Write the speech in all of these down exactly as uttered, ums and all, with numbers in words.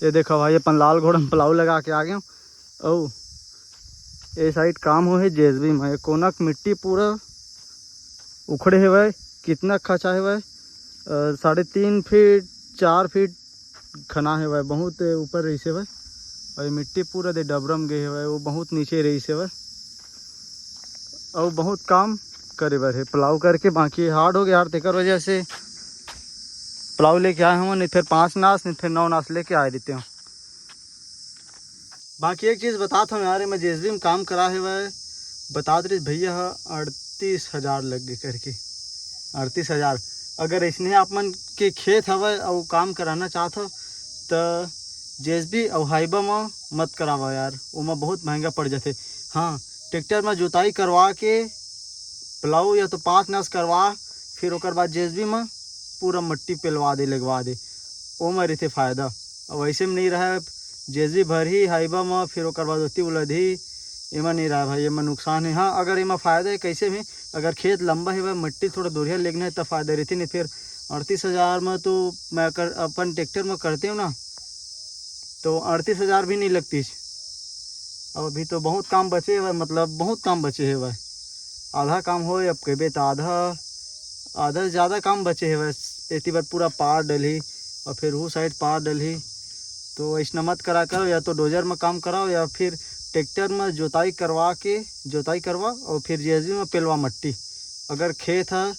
ये देखो भाई, अपन लाल घोड़ा में प्लाऊ लगा के आ गए। अउ ए साइड काम हो हे जेसीबी में, ये कोना के मिट्टी पूरा उखड़े हेवय। कितना खचा हेवय? अ, साढ़े तीन फीट, चार फीट खना हेवय, बहुत ऊपर रहिस हेवय। अउ ये मिट्टी पूरा दे डबरम गे हेवय, वो बहुत नीचे रहिस हेवय। अउ बहुत काम करे बर हे, प्लाऊ करके बाकी हार्ड हो गया यार, तेकर वजह से प्लाऊ लेके आए हवन, नहीं फिर पाँच नास, नहीं फिर नौ नास लेके आए देते हो। बाकी एक चीज़ बतात हूँ यार, मैं जेसीबी में काम करा हेवय, बतात रहिस भैया ह अड़तीस हज़ार लग गे करके, अड़तीस हज़ार। अगर इसने आप मन के खेत हवय अउ काम कराना चाहत हो, त जेसीबी अउ हाइबा म मत करावा यार, ओमा बहुत महंगा पड़ जाथे। हाँ, ट्रैक्टर म जोताई करवा के प्लाऊ या तो पाँच नास करवा, फिर ओकर बाद जेसीबी म पूरा मट्टी पेलवा दे, लगवा दे, ओमा रहिथे फायदा। अब वैसे में नहीं रहे, जेसीबी भरही हाइबा म, फिर ओकर बाद ओती उलदही, एमा नहीं रहे भाई, एमा नुकसान है। हाँ, अगर एमा फायदा है कैसे भी, अगर खेत लंबा है भाई, मट्टी थोड़ा दूरिया लेगना है तब फायदा रहिथे, नहीं फिर अड़तीस हज़ार में तो मैं कर, अपन ट्रैक्टर में करते हो ना, तो अड़तीस हज़ार भी नहीं लगती। अब अभी तो बहुत काम बचे हुए, मतलब बहुत काम बचे हुए, आधा काम होए, अब कहिबे तो आधा, आधा से ज़्यादा काम बचे हुए। एती बर पूरा पार डलही और फिर वो साइड पार डलही, तो ऐसना मत करा करो, या तो डोजर में काम कराओ या फिर ट्रैक्टर में जोताई करवा के, जोताई करवा और फिर जेसीबी में पेलवा मट्टी। अगर खेत है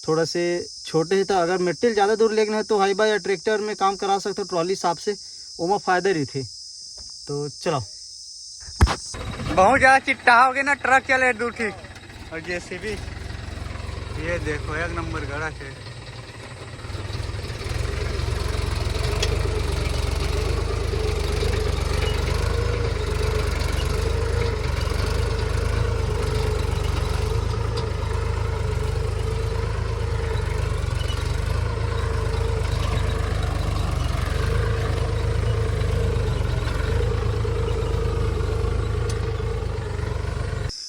थोड़ा से छोटे है तो अगर मिट्टी ज़्यादा दूर लेगना है तो हाइबा या ट्रैक्टर में काम करा सकते हो, ट्रॉली हिसाब से, ओमा फायदा रहिथे। तो चलो, बहुत ज़्यादा चिट्टा हो गया ना, ट्रक चले दू ठीक। और जेसीबी, ये देखो, एक नंबर गड़ा है।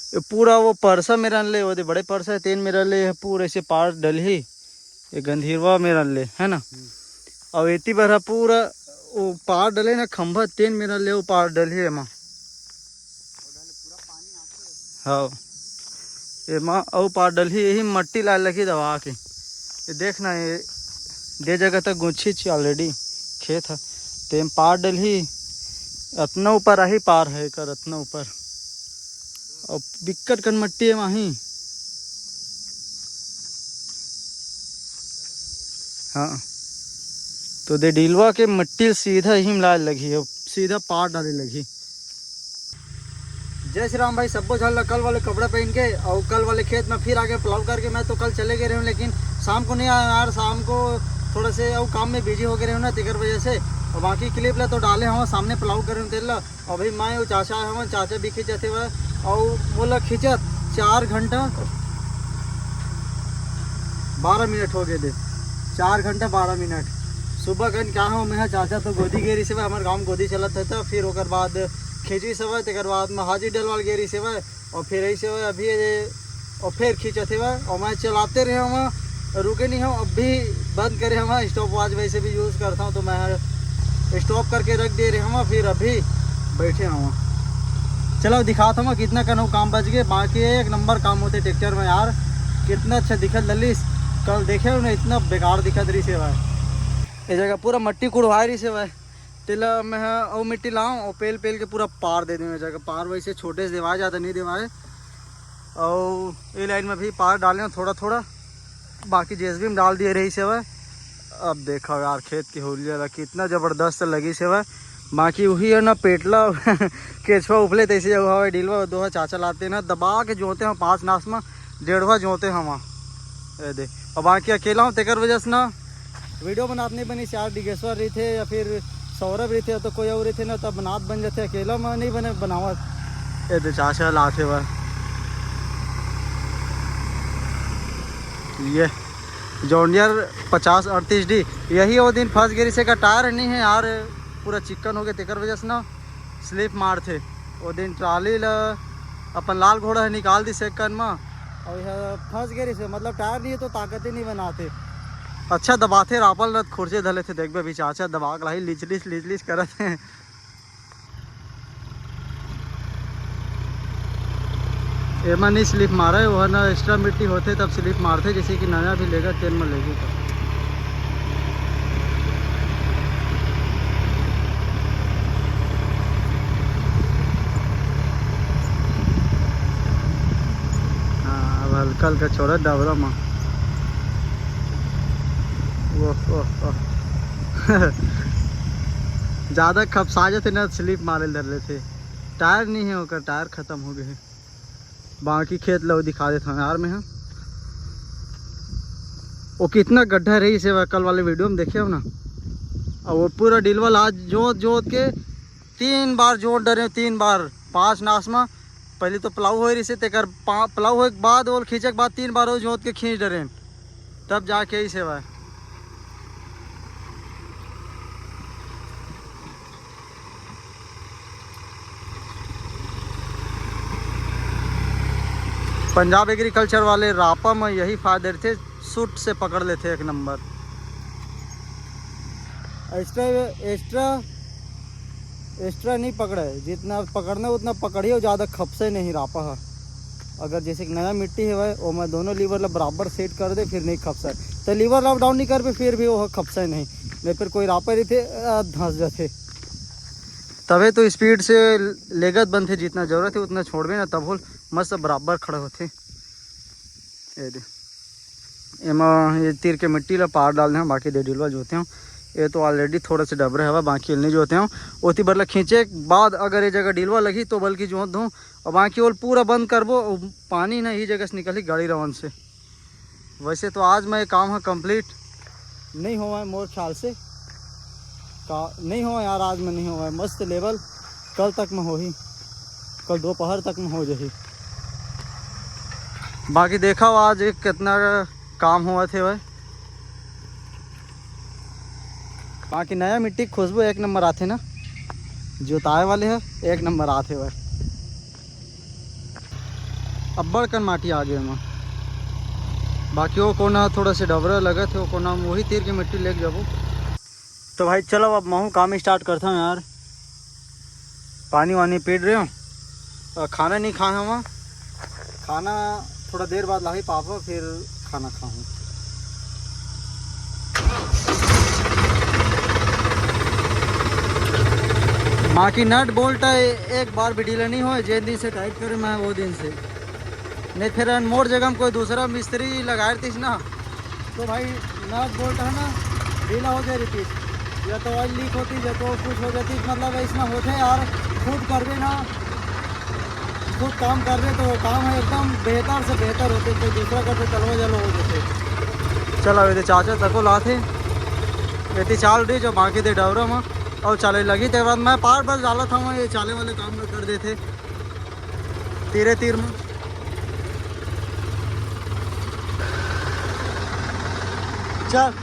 ये पूरा वो परसा मेरन ले, वो दे बड़े परसा है, तेन मेरन ले, ये पूरा ऐसे पार डलही, ये गंधीरवा मेरन ले, है ना? और एती बर ह पूरा वो पार डले ना खंभा, तेन मेरन ले वो पार डलही एमा। हाँ, एमा अउ पार डलही, यही मट्टी ला लगी दबा के। ये देखना, ये दे जगह तक गुच्छी ची already खेत है, तेम पार डलही, अतना ऊपर आही पार है एकर, अतना ऊपर। अब बिक्कट कन मट्टी है माही। हाँ, तो दे डीलवा के मट्टी सीधा ही मिलाए लगही, अब सीधा पार डाले लगही। जय श्री राम भाई, सबो झन ला कल वाले कपड़ा पहन के और कल वाले खेत में फिर आगे प्लाव करके। मैं तो कल चले गए रहे हूँ, लेकिन शाम को नहीं आया यार, शाम को थोड़ा से और काम में बिजी हो गए रहे हूँ ना, तेकर वजह से। और बाकी क्लिप ला तो डाले हूँ, सामने प्लाव करे हूँ तेल ला। अभी मैं वो चाचा हवन, चाचा भी खींचत हेवय, और मोला खींचत चार घंटा बारह मिनट हो गए दे, चार घंटा बारह मिनट। सुबह कन का हो, मैं चाचा तो गोदी गे रहिस हेवय, हमर गाँव में गोदी चलत है, तो फिर ओकर बाद खींची सब, तेकर बाद में हाजिर डलवाल गे रहिस हेवय, और फिर ऐसे हुआ अभी ये, और फिर खींचत हेवय, और मैं चलाते रहे हूँ, रुके नहीं हूँ, अब भी बंद करे हूँ, स्टॉप वॉच वैसे भी यूज़ करता हूँ, तो मैं स्टॉप करके रख दे रहे हूँ, फिर अभी बैठे हूँ। चलो दिखाता हूँ कितना कन काम बच गए, बाकी एक नंबर काम होते ट्रैक्टर में यार, कितना अच्छा दिखत ललिस। कल देखे हो ना, इतना बेकार दिखत रहिस हेवय, ये जगह पूरा मट्टी कुड़वाए रहिस हेवय। तेला मैं ह अउ मिट्टी लाऊं और पेल पेल के पूरा पार दे दूं। ये जगह पार वैसे छोटे से देवाए, ज़्यादा नहीं देवाए। और ये लाइन में भी पार डाले हूँ थोड़ा थोड़ा, बाकी जेसीबी में डाल दिए रहिस हेवय। अब देखो यार, खेत के होलिया ला कितना ज़बरदस्त लगिस हेवय। बाकी वही है ना, पेटला केचवा उपले तैसे जगह हवय, डीलवा दो चाचा लाते ना, दबा के जोते हैं पाँच नास में, डेढ़वा जोते हवा। ये दे, अब बाकी अकेला हूँ, तेकर वजह से ना वीडियो बनात नहीं बनिस यार। डिगेश्वर रहिथे या फिर सौरभ रहिथे, तो कोई और रहिथे ना, तब बनात बन जाथे, अकेला में नहीं बने बनावत। ये दे चाचा लाथे बर ये जॉन डियर पचास अड़तीस डी, यही वो दिन फंस गे रहिस, एकर टायर नहीं है यार, पूरा चिक्कन हो गया, तेकर वजह से ना स्लिप मारथे। वो दिन ट्राली ल अपन लाल घोड़ा ह निकाल दिस एक कन म, और यह फंस गे रहिस, मतलब टायर नहीं है तो ताकत ही नहीं बनाते। अच्छा दबाथे रापा ल, खुरचे धर लेथे। देखबे अभी चाचा दबा के लाही, लिचलिच लिचलिच करत हे। एमा नहीं स्लिप मारे, वो ना एक्स्ट्रा मिट्टी होथे तब स्लिप मारथे, जैसे कि नया भी लेगा तेन में लेगी तो। हाँ, अब हल्का हल्का छोड़ा डबरा में। ओह, ओह, ओह। ज्यादा खपसा जाथे ना, स्लिप मारे ल धर लेथे। टायर नहीं है ओकर, टायर खत्म हो गए। बाकी खेत लो दिखा देता हूँ यार मैं, हाँ। वो कितना गड्ढा रही से कल वाले वीडियो में देखे हो ना। और वो पूरा डिलवल आज जोत जोत के तीन बार जोत डरे, तीन बार पाँच नास में। पहले तो प्लाऊ होए रही से, तेकर पा-, प्लाऊ होए के बाद, ओल खींचे के बाद तीन बार वो जोत के खींच डरे, तब जाके ही सेवा है। पंजाब एग्रीकल्चर वाले रापा में यही फायदा रथे, सूट से पकड़ लेथे एक नंबर। एक्स्ट्रा, एक्स्ट्रा, एक्स्ट्रा नहीं पकड़े, जितना पकड़ना उतना पकड़िए, ज़्यादा खपसे नहीं रापा है। अगर जैसे कि नया मिट्टी है भाई, वो मैं दोनों लीवर ला बराबर सेट कर दे, फिर नहीं खपसा। तो लीवर ला डाउन नहीं कर पे, फिर भी वो खपसा नहीं, नहीं फिर कोई रापा रही थे, आ, धंस जाते। तबे तो स्पीड से लेगत बनथे, जितना जरूरत है उतना छोड़बे ना, तब होल मस्त बराबर खड़ा होथे। ये दे, एमा ये तीर के मिट्टी ला पार डाल दें, बाकी दे डिलवा जोते हूँ। ये तो ऑलरेडी थोड़ा सा डबरे हवा, बाकी नहीं जोते हूँ। ओती बर ला खींचे के बाद अगर ये जगह डिलवा लगी तो बल्कि जोत दूँ, और बाकी ओल पूरा बंद करबो। और पानी ना ही जगह से निकली गाड़ी रवन से। वैसे तो आज मैं काम है कंप्लीट। नहीं होवा है मोर ख्याल से, का नहीं होवा यार, आज में नहीं होवा है। मस्त लेवल कल तक में होही, कल दोपहर तक में हो जाही। बाकी देखा आज एक कितना काम होवत हे भाई। बाकी नया मिट्टी के खुशबू एक नंबर आथे ना, जोताए वाले है एक नंबर आथे भाई। अब्बड़ कन माटी आ गए एमा। बाकी वो कोना थोड़ा से डबरा लगत है, वो कोना हम वही तीर के मिट्टी लेके जाबो। तो भाई चलो अब महू काम स्टार्ट करता हूँ यार। पानी वानी पीट रहे हो और खाना नहीं खाए हूँ। खाना थोड़ा देर बाद लाही पापा, फिर खाना खाऊँ। बाकी नट बोल्ट है, एक बार भी ढीला नहीं हो, जिन दिन से टाइट करे मैं वो दिन से। नहीं फिर मोर जगह में कोई दूसरा मिस्त्री लगा रही ना, तो भाई नट बोल्ट है ना ढीला हो जाए रिपीट, या तो ऑयल लीक होती, या तो कुछ हो जाती, मतलब ऐसा होते यार। खुद करबे ना, खुद काम करबे तो काम है एकदम बेहतर से बेहतर होते, कोई दूसरा करते चलवा जलो हो जाते। चल अभी तो चाचा तको लाथे, एती चाल रही जो बाकी दे डबरा में और चले लगी। तेरे बाद मैं पार बस डाला था वहाँ, ये चाले वाले काम में कर देते। तीरे तीर में। चल।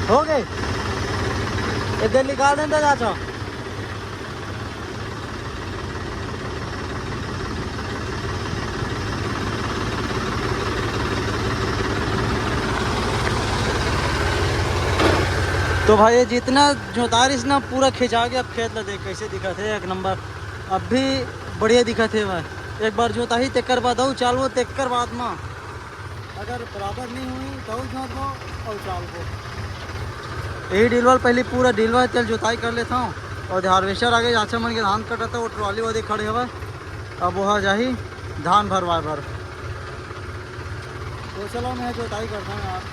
हो गए। इधर निकाल देता चाचा। तो भाई ये जितना जोतारिस ना पूरा खिंचा के अब खेत ला देख कैसे दिखत हे, एक नंबर। अब भी बढ़िया दिखत हे भाई। एक बार जोताही तेकर बाद अउ चालबो, तेकर बाद मा अगर बराबर नहीं हुई तो अउ जोतबो अउ चालबो। यही डिलवल पहली पूरा डिलवा तेल जोताई कर लेता हूँ और हार्वेस्टर आगे चाचा मन के धान कटत हे, वो ट्रॉली वाले खड़े हवय। अब वो जाही धान भरवाए बर। तो चलो मैं जोताई करता हूँ यार।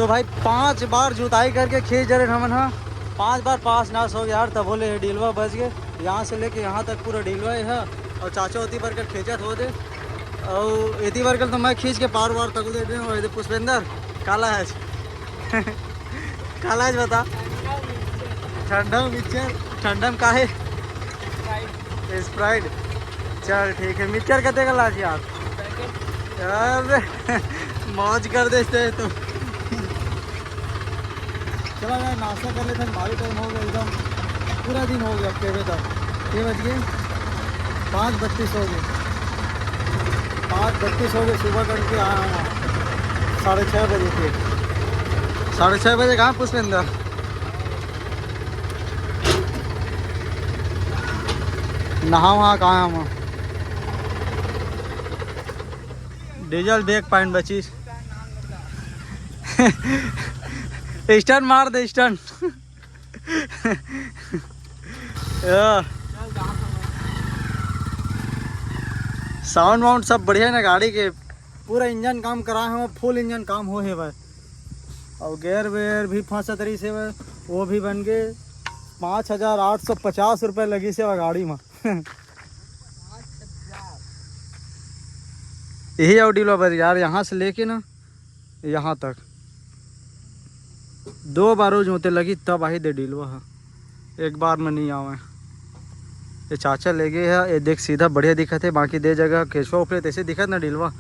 तो भाई, पांच बार जुताई करके खेत जरे हमन हा, पांच बार पास नास हो गया यार, तब बोले डीलवा बच गए। यहाँ से लेके यहाँ तक पूरा डीलवा ही है। और चाचा होती पर के खेचत हो दे, और एती बर के तो मैं खींच के पार वार तक दे दे। और ये पुष्पेंद्र, काला है। काला है, बता। ठंडा मिक्सचर, ठंडा में काहे? स्प्राइट। चल ठीक है, मिक्सचर कते का लाज यार? अरे, मौज कर देते हैं तुम। चला यार, नाश्ता कर लेते हैं, भारी टाइम हो गया एकदम, पूरा दिन हो गया। अब के बजे तक, के बज गए? पाँच बत्तीस हो गए, पाँच बत्तीस हो गए। सुबह करके आया हूँ साढ़े छः बजे के। साढ़े छः बजे कहाँ पुष्पेंद्र? नहा वहा कहाँ हम? डीजल भी एक पॉइंट बची। स्टंट मार दे, स्टंट। साउंड वाउंड सब बढ़िया ना गाड़ी के? पूरा इंजन काम करा है, फुल इंजन काम हो है भाई। और गेयर वेयर भी फंसत रही से भाई, वो भी बन गए। पाँच हजार आठ सौ पचास रुपये लगी से भाई गाड़ी में। यही और डीलवा बस यार, यहाँ से लेके ना यहाँ तक दो बार रोज होते लगी, तब आई दे डीलवा हा, एक बार में नहीं आवे। ये चाचा ले गए है, ये देख सीधा बढ़िया दिखत है, बाकी दे जगह केचवा उपरे तैसे दिखत ना डीलवा।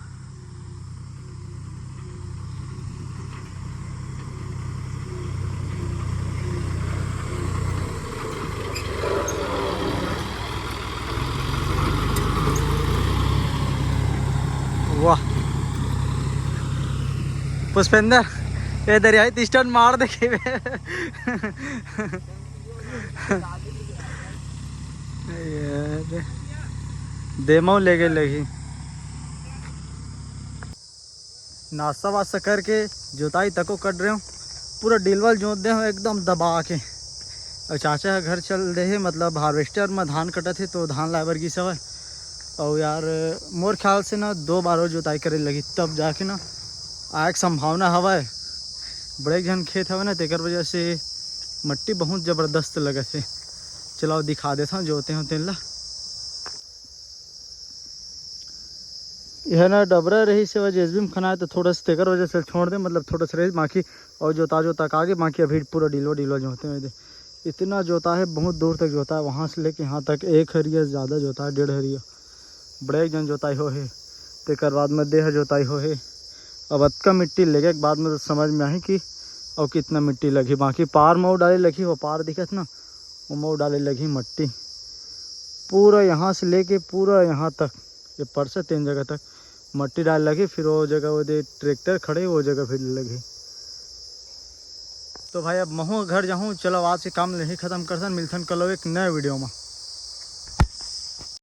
वाह पुष्पेंद्र, ये दरियाई तिस्टन मार देखे बे। यार, देमो लेके लगी। नाश्ता वास्ता करके जोताई तको कर रहे हो, पूरा डीलवल जोत दे हो एकदम दबा के। और चाचा ह घर चल दे हे, मतलब हार्वेस्टर में धान कटत हे, तो धान लाए बर गिस हवय। और यार, मोर ख्याल से ना दो बार और जोताई करे लगी, तब जाके ना आए के संभावना हवय। बड़े झन खेत हवय ना, तेकर वजह से मट्टी बहुत जबरदस्त लगत हे। चलाओ, दिखा देथव जोते हो तेन ला। यह ना डबरा रही से जेसीबी में खनाए, तो थोड़ा सा तेकर वजह से छोड़ दे, मतलब थोड़ा सा रही बाकी। और जोता जोता के आगे बाकी अभी पूरा डीलवा डीलवा जोते हैं। इतना जोता है, बहुत दूर तक जोता है, वहाँ से लेके यहाँ तक एक हरिया ज़्यादा जोता है, डेढ़ हरिया। बड़े एक जन जोताई हो हे, तेकर बाद में देह जोताई हो हे। अब अतका मिट्टी लेगे के बाद में तो समझ में आही कि और कितना मिट्टी लगी। बाकी पार में वो डाले लगी, वो पार दिखत ना, वो में वो डाले लगी मट्टी। पूरा यहाँ से लेके पूरा यहाँ तक, ये परसा तीन जगह तक मट्टी डाले लगी, फिर वो जगह वो दे ट्रैक्टर खड़े, वो जगह फिर लगी। तो भाई, अब महू घर जाहूँ। चलो, आज के काम यही खत्म करथन, मिलथन कल एक नए वीडियो में।